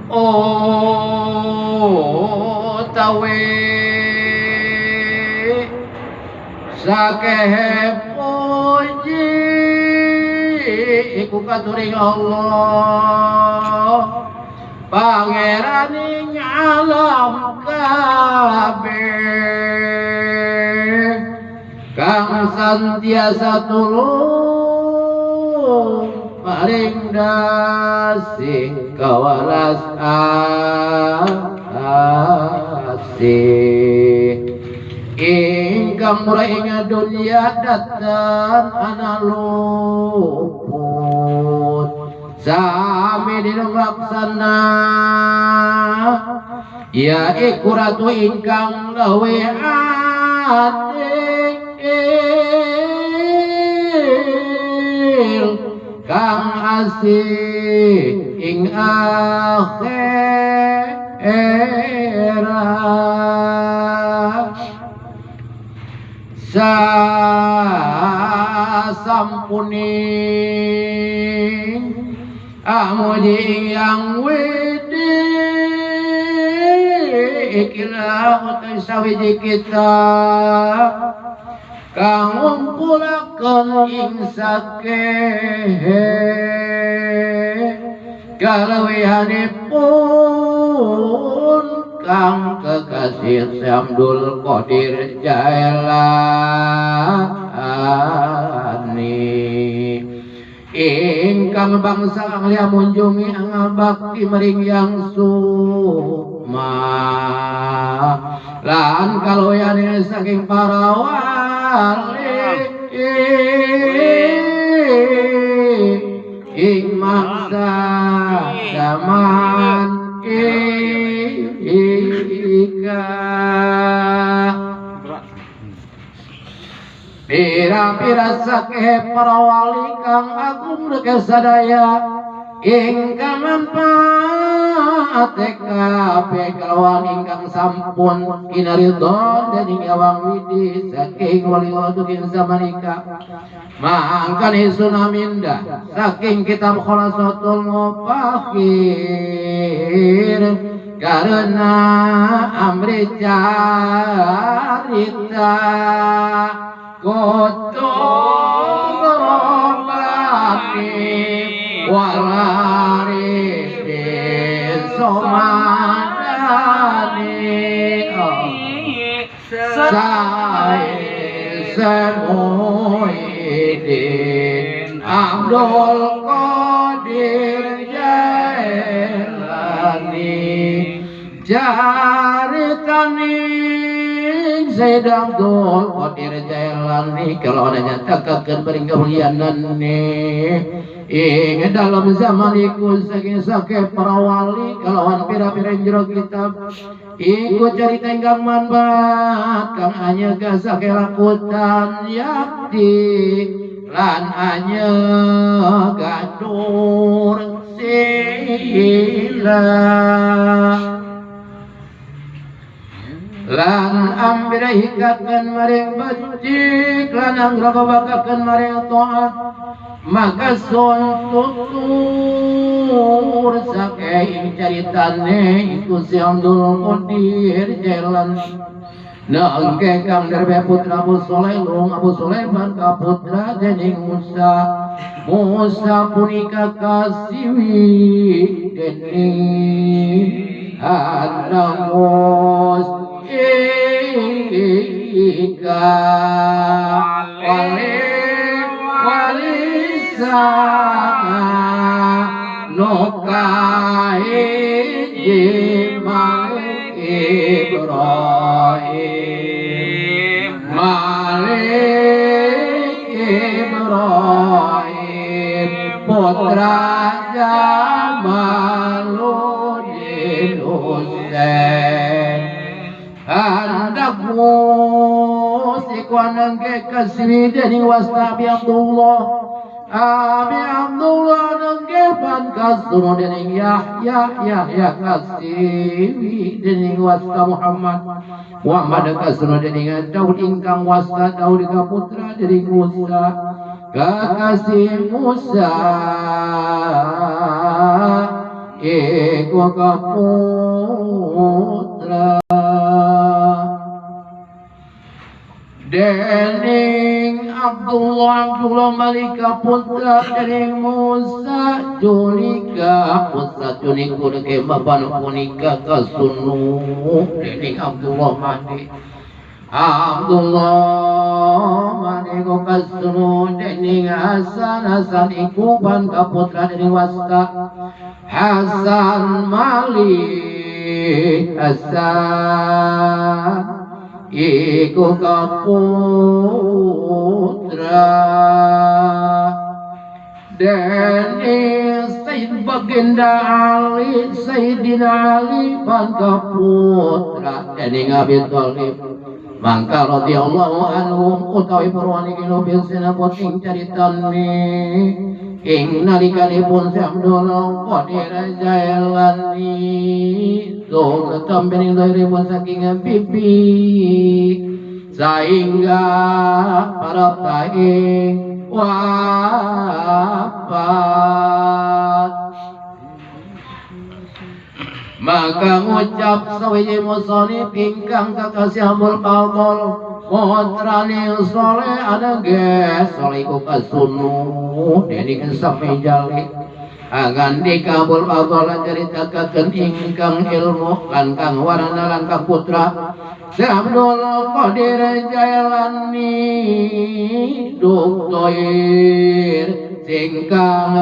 Utawi sakehe puji iku katuring Allah Pangeraning alam kabeh kang santiasa tulung paring dasing kawalas asih ingkang murah ing dunya datan ana luput sami dina laksana ya iku ratu ingkang laweh adil kang asih ing akhirat sasampuning amuji yang widi ikilah utai sawiji kita kang ngumpulaken ing sakehe kalawihanipun kang kekasih Abdul Qadir Jailani ingkang bangsa kang liya munjungi angabakti maring yang sukma lan kaloyane saking para wali ing mangsa zaman ika pira-pira sakehe para wali kang agung reke sadaya ingkang manfaate kabeh kalawan ingkang sampun kinaridho dening Awang Widi saking wali ing zamanika mangkane sunaminda saking kitab Khulasatul Mufakhir karena amri carita kutung robani walari somadani saya Muhyiddin Abdul Qadir Jailani jaritani Sayyid Abdul Qadir Jailani kalau ada nyatakakan beri kemuliaan ing dalam zaman iku saking sake para wali kalawan pira-pira jero kitab iku carita ingkang manfaat kang anyega sake lakutan yakti lan anyega nur sila lan ambirahikaken maring becik lan anggrobakaken maring taat maka sun tutur saking caritane iku si Abdul Qadir Jailani nangke kang derbe putra Abu Sulaiman Abu Sulaiman kaputra dening Musa Musa punika kasiwi dening Anamus ika wali wali sama nukai Malik Ibrahim Malik Ibrahim putra Jamaluddin Husain andakmu sikwanangke kasmi dening wasta Abi Abdullah Abi Abdullah nangke pan kasuro dening Yahya Yahya kasiwi dening wasta Muhammad Muhammad kasuro dening Daud ingkang wasta Daud putra dening Musa kakasih Musa iku kaputra dening Abdullah. Abdullah Malika putra dening Musa Julika. Musa Juliku deke baban punika kasunu dening Abdullah Mahdi. Abdullah Mahdi ku kasunu dening Hasan. Hasan iku ban kaputra dening Wasta Hasan Malik. Hasan iku kaputra dening Sayyid Baginda Ali. Sayyidina Ali ban kaputra dening Abi Thalib. Mangka radhiyallahu anhum utawi purwane kilo sinebut ing caritane ing nalikanipun Si Abdul Qadir Jailani dong tambening lahiripun saking bibi sehingga para taing wafat. Maka ngucap sawiji musonif ingkang kakasih Abul Fadl putrane soleh anangge soleh iku kasunu dening sami jali. Angandika Abul Fadl caritakaken ingkang ilmu lan kang warana lan kang putra Si Abdul Qadir Jailani doktoir sing kang